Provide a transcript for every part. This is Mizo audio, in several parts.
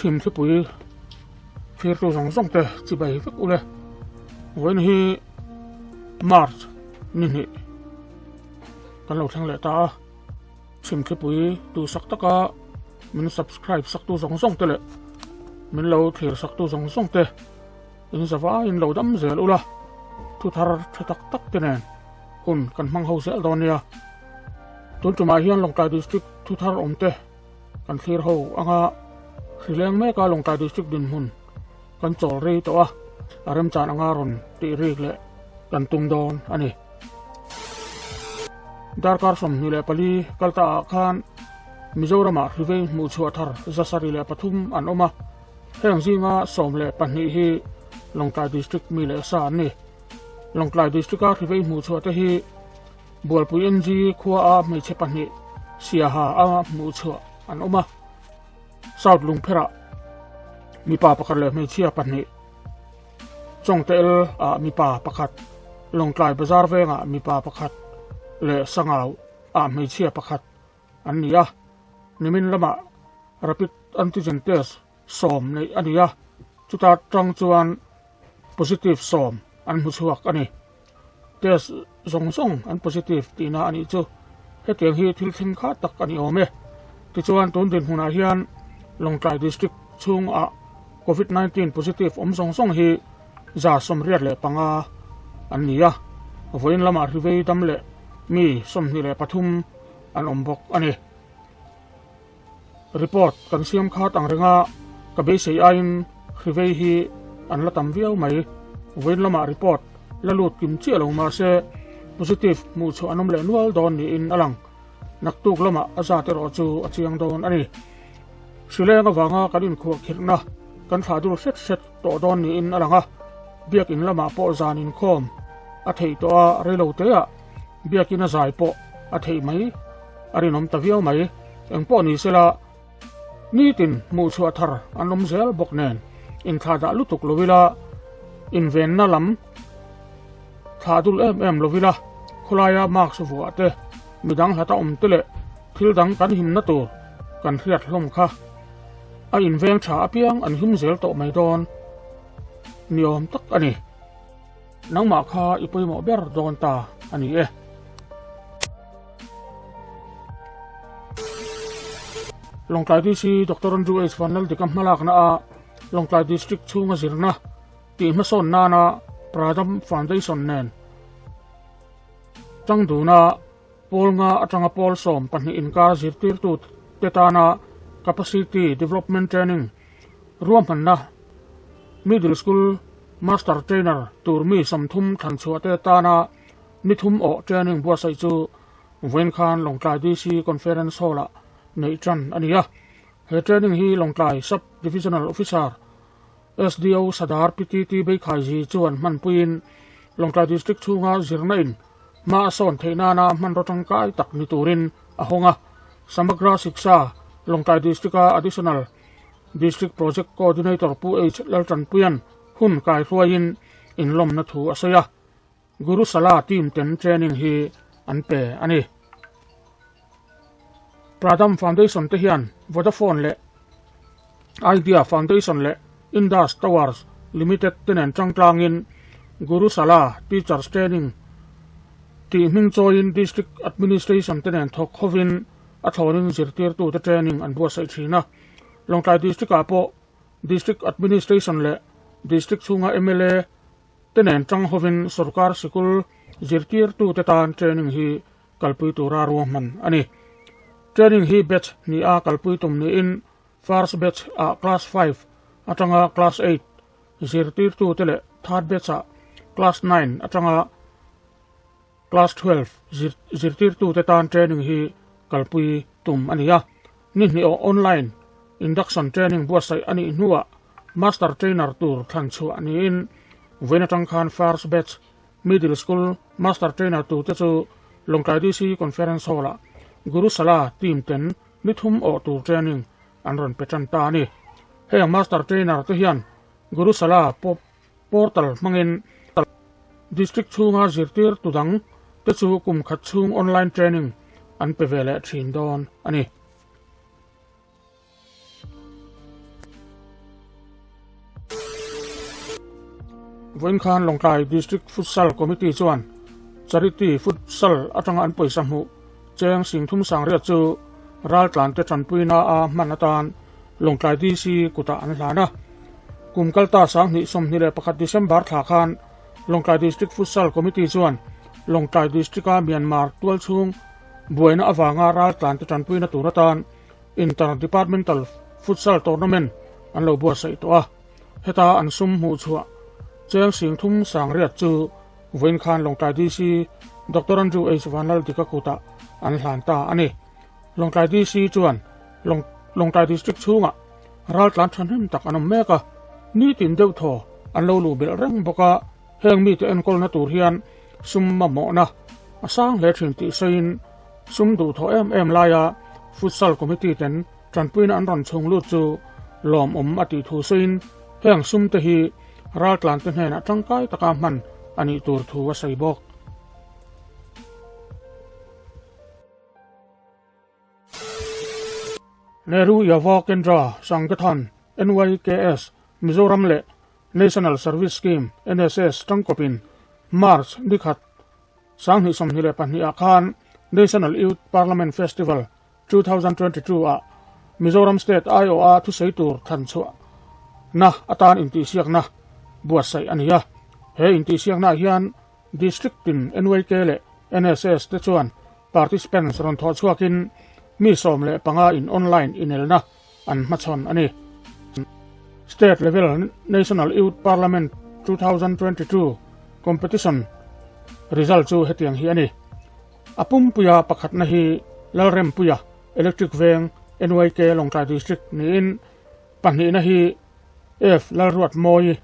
Chhimthlipui thirtu zawng zawng te chibai vek ule. Vawiin hi March ni hnih kan lo thleng leh ta a. Chhimthlipui duhsak taka min subscribe saktu zawng zawng te leh min lo thlir saktu zawng zawng te in zavaiin lo dam zel ula. Thu thar tha tak tak te nen hun kan hmang ho zel dawn nia. Tun tumah hian Lawngtlai District thu thar awm te kan thlir ho anga hrileng mek a Lawngtlai District dinhmun kan chawl rei tawh a, a remchan anga rawn tih rik leh kan tum dawn a ni. Darkar 24 kal ta ah khan Mizoramah hrivei hmuhchhuah thar 703 an awm a, heng zinga 12 hi Lawngtlai District mi leh sa an ni. Lawngtlai District-a hrivei hmuhchhuah te hi Bualpui NG khua a hmeichhe pahnih Siaha a hmuhchhuah an awm a. South Lungpherah mipa pakhat leh hmeichhia pahnih, Chawngtel ah mipa pakhat, Lawngtlai Bazar vengah mipa pakhat leh Sangau ah hmeichhia pakhat an ni a. Nimin lamah Rapid Antigen Test 10 neih a ni a, chuta tang chuan positive 10 an hmu chhuak a ni. Test zawng zawng an positive tihna a nih chu. Hetiang hi thil thleng kha tak a ni awm e. Tichuan tun dinhmunah hian Lawngtlai District chhungah Covid 19 positive awm zawng zawng hi 85 an ni a, vawiin lamah hrivei dam leh mi 23 an awm bawk a ni. Report kan siam khat ang renga ka beisei aiin hrivei hi an la tam viau mai. Vawiin lamah report la lut kim chiah lo mahse positive hmuh chhuah an awm leh nual dawn niin a lang. Naktuk lamah a zat erawh chu a chiang dawn a ni. Hrileng avanga kan inkhuahkhirhna kan thlah dur hret hret tawh dawn niin a lang a, biakin lamah pawh zan inkhawm a theih tawh a reilo teah biakin a zai pawh a theih mai a rinawm ta viau mai. Engpawh ni sela, nitin hmuhchhuah thar an awm zel bawk nen inthlah dah lutuk lo ila, invenna lam thlah dul em em lo ila, khawlaia mask vuah te, midang hlata awm te leh thil dang kan himna tur kan hriat hlawm kha a inveng tha apiang an him zel tawh mai dawn ni awm tak a ni. Nangmah kha i pawimawh ber dawn ta a ni e. Lawngtlai DC Doctor Andrew H. Vanlaldika hmalakna a Lawngtlai District chhunga zirna tih hmasawn nana Pradam Foundation nen tangduna pawl nga atanga pawl 12 inkar zirtirtu te tana Capacity Development Training ruahmanna Middle School Master Trainer tur mi 30 thlanchhuah te tana ni thum awh training buatsaih chu vawiin khan Lawngtlai DC Conference Hall-ah neih tan a ni a. He training hi Lawngtlai Sub Divisional Officer SDO Sadar PTT Beikhaiji chuan hmanpuiin Lawngtlai District chhunga zirna in hma a sawn theih nana hmanraw tangkai tak ni turin a hawng a. Samagra Shiksha Lawngtlai District-a Additional District Project Coordinator Pu H Laltanpuia'n hun kaihruaiin inlawmna thu a sawi a. Gurushala team ten training hi an pe a ni. Pradam Foundation te hian Vodafone leh Idea Foundation leh Indus Towers Limited te nen tangtlangin Gurushala Teachers Training tih hming chawiin District Administration te nen thawk hovin a thlawnin zirtirtute training an buatsaih thin a. Lawngtlai District-ah pawh District Administration leh District chhunga mla te nen tang hovin sorkar sikul zirtirtute tan training hi kalpui tura ruahman a ni. Training hi batch hnih a kalpui tum niin first batch ah class 5 atanga class 8 zirtirtute leh third batch ah class 9 atanga class 12 zirtirtute tan training hi kalpui tum a ni a. Ni hnih awh online induction training buatsaih a nih hnuah master trainer tur thlan chhuah niin vawiin atang khan first batch middle school master trainer turte chu Lawngtlai DC Conference Hall-ah Gurushala team ten ni thum awh tur training an rawn pe tan ta a ni. Heng master trainer te hian Gurushala portal hmangin district chhunga zirtir tu dang te chu kum khat chhung online training an pe ve leh thin dawn a ni. Vawiin khan Lawngtlai District Futsal Committee chuan Charity Futsal atanga an pawisa hmuh cheng singthum sangriat chu raltlante tanpuina a hman atan Lawngtlai DC kutah an hlan a. Kum kalta 2021 December thla khan Lawngtlai District Futsal Committee chuan Lawngtlai District-a Myanmar tualchhung buaina avanga raltlante tanpuina tur atan Inter-Departmental Futsal Tournament an lo buatsaih tawh a. Heta an sum hmuh chhuah cheng singthum sangriat chu vawiin khan Lawngtlai DC Doctor Andrew H Vanlaldika kutah an hlan ta a ni. Lawngtlai DC chuan Lawngtlai District chhungah raltlan thahnem tak an awm mek a, nitin deuh thaw an lo luh belh reng bawk a, heng mite enkawlna tur hian sum mamawhna a sang hle thin tih sawiin sum duhthawh em em laia Futsal Committee ten tanpuina an rawn chhung lut chu lawmawm a tih thu sawiin heng sum te hi raltlan te hnenah tangkai taka hman a nih tur thu a sawi bawk. Nehru Yuva Kendra Sangathan, NYKS, Mizoram leh National Service Scheme, NSS, tangkawpin March nikhat 2022 ah khan National Youth Parliament Festival 2022 ah Mizoram State aiawha thusawi tur thlan chhuah na atan intihsiakna buatsaih a ni a. He intihsiakna ah hian District tin NYK leh NSS te chuan participants rawn thawh chhuakin mi 15 in online inelna an hmachhawn a ni. State level National Youth Parliament 2022 competition result chu hetiang hi a ni. A pumpuia pakhatna hi Lalrempuia, Electric Veng, NYK Lawngtlai District niin pahnihna hi F Lalruatmawi,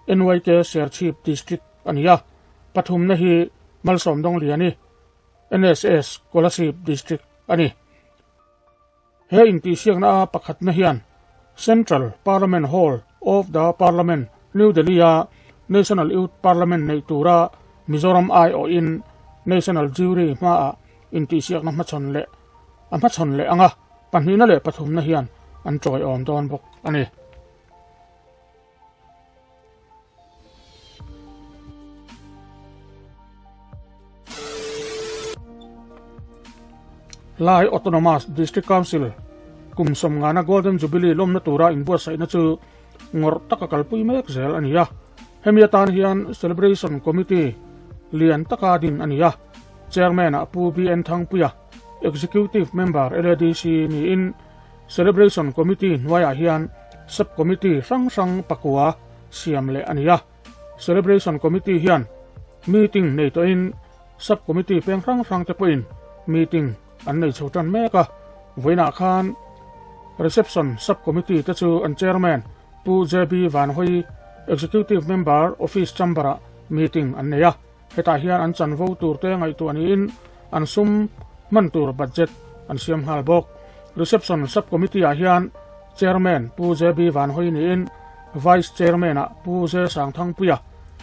NYK Serchhip District a ni a, pathumna hi Malsawmdawngliani, NSS Kolasib District a ni. He intihsiakna a pakhatna hian Central Parliament Hall of the Parliament, New Delhi-a National Youth Parliament neih tura Mizoram aiawhin National Jury hmaah intihsiakna hmachhawn leh a hmachhawn leh ang a, pahnihna leh pathumna hian an tawiawm dawn bawk a ni. Lai Autonomous District Council kum sawmngana Golden Jubilee lawmna tura inbuatsaihna chu ngawrh taka kalpui mek zel a ni a. Hemi atan hian Celebration Committee lian taka din a ni a. Chairman-ah Pu BN Thangpuia, Executive Member LADC niin Celebration Committee hnuaiah hian Sub-Committee hrang hrang pakua siam leh a ni a. Celebration Committee hian meeting nei tawhin Sub-Committee peng hrang hrang te pawhin meeting an nei chho tan mek a. Vawiinah khan Reception Sub-Committee te chu an Chairman Pu JB Vanhawi, Executive Member, Office Chamber-ah meeting an nei a. Hetah hian an chanvo turte ngaihtuah niin an sum hman tur budget an siam nghal bawk. Reception Sub-Committee-ah hian Chairman Pu JB Vanhawi niin Vice Chairman-ah Pu J Sangthangpuia,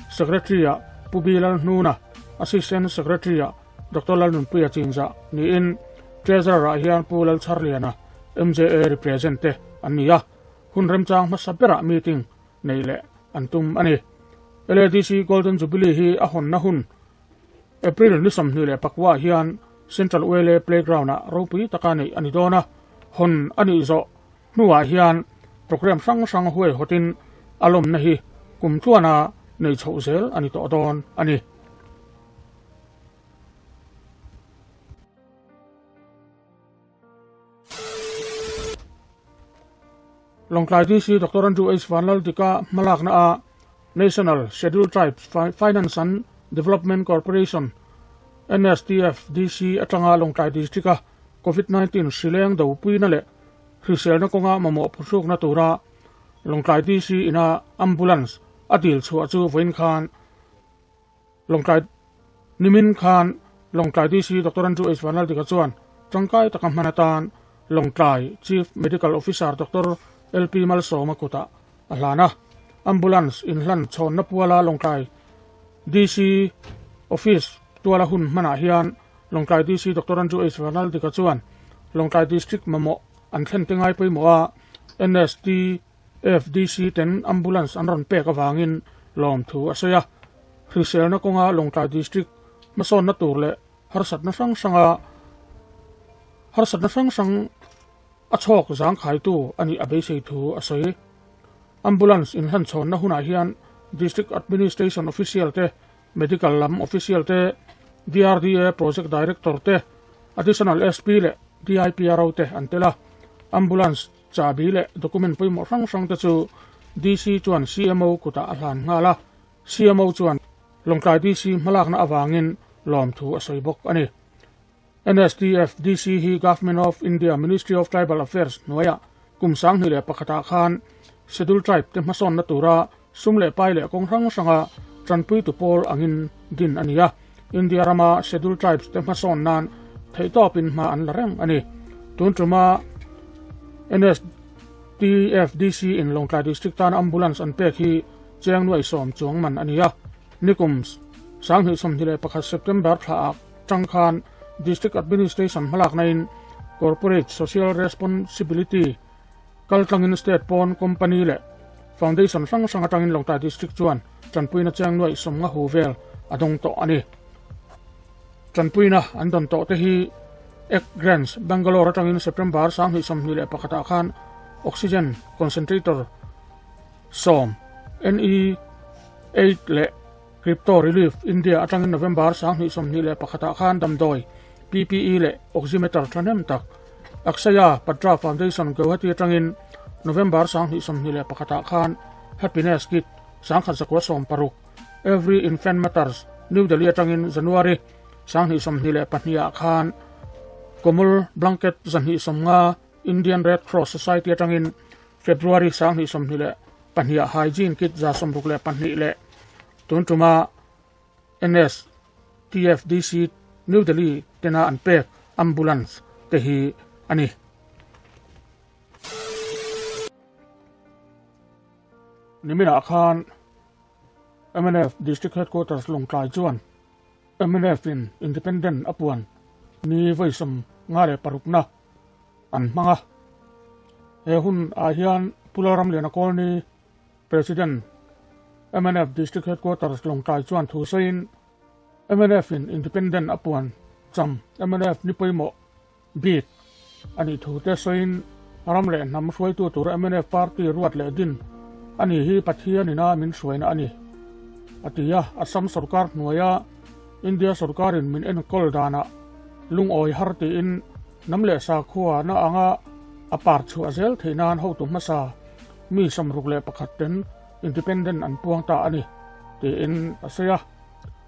Secretary-ah Pu B Lalhnuna, Assistant Secretary-ah Doctor Lalnunpuia Chinzah niin Treasurer-ah hian Pu Lalchharliana, MJA represent te an ni a. Hun remchang hmasa berah meeting nei leh an tum a ni. LADC Golden Jubilee hi a hawnna hun April ni 24 hian Central ULA Playground-ah ropui taka neih a ni dawn a, hawn a nih zawh hnuah hian programme hrang hrang huaihawtin a lawmna hi kum tluana nei chhoh zel a ni tawh dawn a ni. Lawngtlai DC Doctor Andrew H Vanlaldika hmalakna a National Scheduled Tribes Finance and Development Corporation, NSTFDC, atanga Lawngtlai District-a Covid-19 hrileng dopuina leh hriselna kawnga mamawh phuhrukna tura Lawngtlai DC ina ambulance a dil chhuah chu vawiin khan Lawngtlai Nimin khan Lawngtlai DC Doctor Andrew H Vanlaldika chuan tangkai taka hman atan Lawngtlai Chief Medical Officer Doctor LP Malsawma kutah a hlan a. Ambulance inhlan chhawnna puala Lawngtlai DC Office tuala hun hmanah hian Lawngtlai DC Doctor Andrew H Vanlaldika chuan Lawngtlai District mamawh an thlen te ngai pawimawh a, NST FDC ten ambulance an rawn pek avangin lawmthu a sawi a. Hriselna kawnga Lawngtlai District hmasawnna tur leh harsatna hrang hranga harsatna hrang hrang a chhawk zangkhaitu a nih a beisei thu a sawi. Ambulance inhlanchhawnna hunah hian District Administration Official te, Medical lam Official te, DRDA Project Director te, Additional SP leh DIPRO te an tel a. Ambulance chahbi leh document pawimawh hrang hrang te chu DC chuan CMO kutah a hlan nghal a. CMO chuan Lawngtlai DC hmalakna avangin lawmthu a sawi bawk a ni. NSTF DC hi Government of India Ministry of Tribal Affairs hnuaiah kum 2001 ah khan Schedule Tribe te hmasawnna tura sum leh pai leh kawng hrang hranga tanpuitu pawl angin din a ni a. India rama Schedule Tribes te hmasawn nan theihtawpin hma an la reng a ni. Tun tuma NSTF DC in Lawngtlai District tan Ambulance an pek hi Cheng nuai sawm chuang man a ni a, nikum 2021 September thla ah tang khan District Administration hmalakna in Corporate Social Responsibility kaltlangin State pawn Company leh Foundation hrang hrang atangin Lawngtlai District chuan tanpuina cheng nuai sawm nga hu vel a dawng tawh a ni. Tanpuina an dawn tawh te hi Ec Grants Bangalore atangin September 2021 ah khan Oxygen Concentrator 10, NE 8 leh Crypto Relief India atangin November 2021 ah khan damdawi, PPE leh oximeter thahnem tak Akshaya Patra Foundation Guwahati atangin November 2021 ah khan Happiness Kit 1160, Every Infant Matters New Delhi atangin January 2022 ah khan Komol Blanket 250, Indian Red Cross Society atangin February 2022 ah Hygiene Kit 62 leh tun tuma NSTFDC New Delhi tena an pek Ambulance te hi a ni. Niminah khan mnf District Headquarters Lawngtlai chuan mnf in Independent a puan ni vawisawm nga leh parukna an hmang a. He hun ah hian Pu Lalramliana Kawlni, President, mnf District Headquarters Lawngtlai chuan thu sawiin, mnf in Independent a puan cham mnf ni pawimawh bik a nih thu te sawiin, ram leh hnam hruaitu tur mnf party ruat leh din a ni hi Pathian ina min hruaina a ni, a ti a. Assam sorkar hnuaia India sorkarin min enkawl danah lungawi har tiin Hnam leh sakhua na anga a par chhuah zel theih nan hotu hmasa mi 61 ten Independent an puang ta a ni, tiin a sawi a.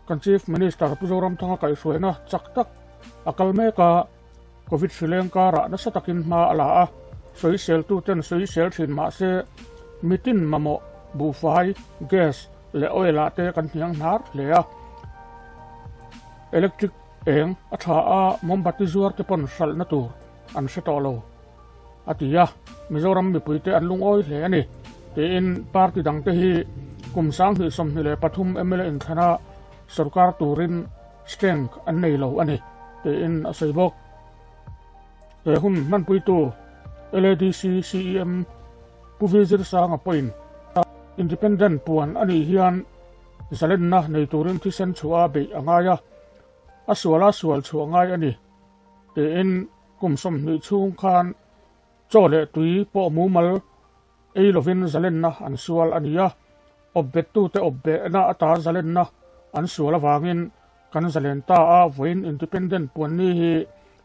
Kan Chief Minister Pu Zoramthanga kaihhruaina chak tak a kal mek a, Covid hrileng karah nasa takin hma a la a, sawiseltu ten sawisel thin mah se mitin mamawh buhfai, gas leh oil ah te kan hniang hnar hle a, electric Eng a tha a, mombati zuar te pawn hralhna tur an hre tawh lo, a ti a. Mizoram mipuite an lungawi hle a ni, tiin party dangte hi kum 2023 mla inthlana sorkar turin strength an nei lo a ni, tiin a sawi bawk. He hun hmanpuitu LADC CEM Pu V Zirsanga pawhin Independent puan a nih hian Zalenna nei turin thisen chhuah a beih a ngai a, a suala sual chhuah ngai a ni, tiin kum 20 chhung khan chaw leh tui pawh mumal ei lovin zalenna an sual a ni a, awpbettute awpbehna ata zalenna an sual avangin kan zalen ta a, vawiin Independent puanni hi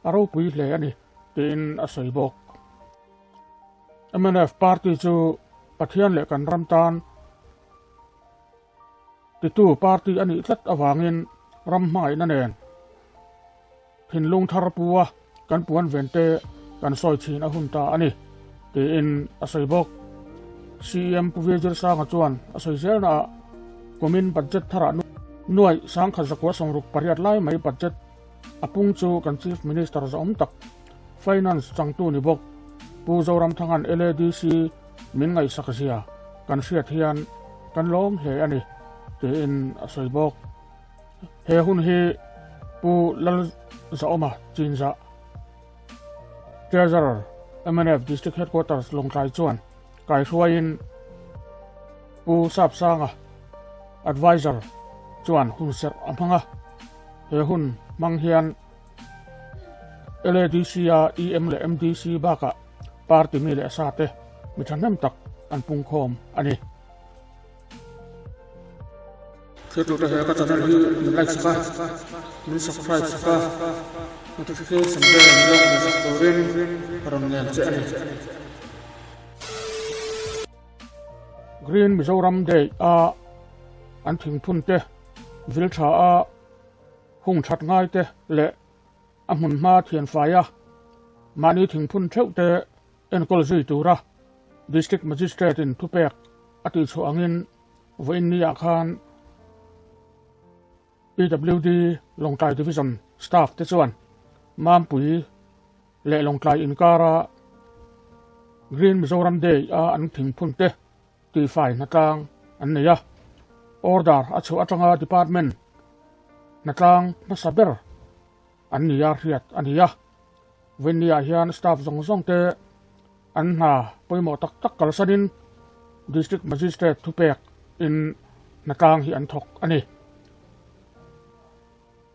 a ropui hle a ni, tiin a sawi bawk. Mnf party chu Pathian leh kan ram tan Titu party a nih tlat avangin ram hmangaihna nen thinlung thar pu a kan puan ven te kan sawi chhin a hun ta a ni, tiin a sawi bawk. CEM Pu Virgil Sanga chuan a sawi zelnaah kumin budget tharah nuaih 1168 lai mai budget a pung chu kan Chief Minister zahawm tak Finance changtu ni bawk Pu Zoramthanga'n LADC min ngaihsak zia kan hriat hian kan lawm hle a ni, tiin a sawi bawk. He hun hi Pu Lalzahawma Chinzah, Treasurer, mnf District Headquarters Lawngtlai chuan kaihruaiin Pu Sapsanga, Adviser chuan hunserh a hmang a, he hun hmang hian LADC-a EM leh MDC bakah party mi leh sa te mi thahnem tak an pungkhawm a ni. Thiltute he ka channel hi min like sak a, min subscribe sak a, notification bell min lo hmuh sak turin ka rawn ngen che a ni. Green Mizoram Day a an thingphun te vil tha a hung that ngai te leh a hmun hma thian fai a mahni thingphun theuh te enkawl zui tura District Magistrate in thupek a tihchhuah angin vawiin ni ah khan PWD Lawngtlai Division staff te chuan Mampui leh Lawngtlai inkara Green Mizoram Day a an thingphun te tihfai hnatlang an nei a, order a chhuah atanga department hnatlang hmasa ber an ni a hriat a ni a. Vawiinniah hian staff zawng zawng te an hna pawimawh tak tak kalsanin District Magistrate thupek in hnatlang hi an thawk a ni.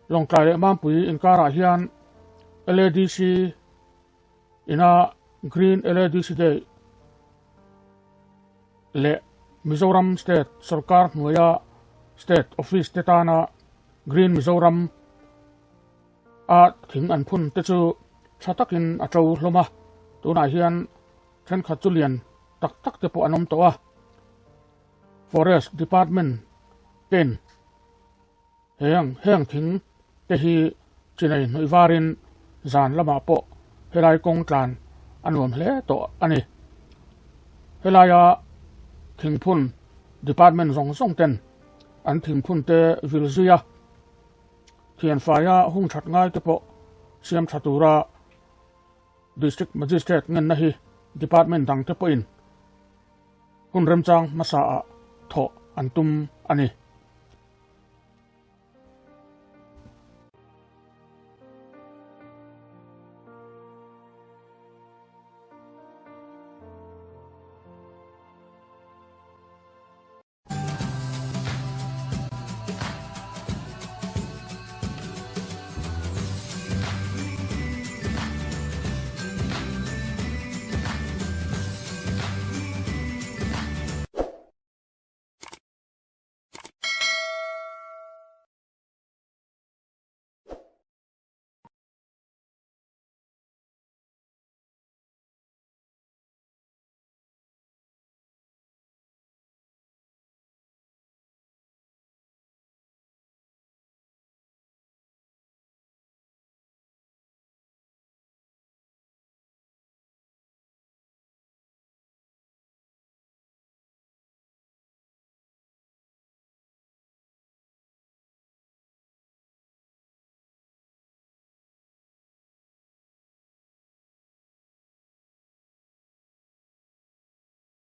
Lawngtlai leh Mampui inkarah hian LADC ina Green LADC Day leh Mizoram State sorkar hnuaia State Office te tana Green Mizoram a thing an phun te chu tha takin a to hlawm a, tunah hian thenkhat chu lian tak tak te pawh an awm tawh a, Forest Department ten heng heng thing te hi chinei hnawih varin zan lamah pawh helai kawng tlan a nuam hle tawh a ni. Helaia thingphun department zawng zawng ten an thingphun te vil zui a. Thianfaia hung that ngai te pawh siam tha tura District Magistrate ngenna hi Department dang te pawhin hun remchang hmasa ah thawh an tum a ni.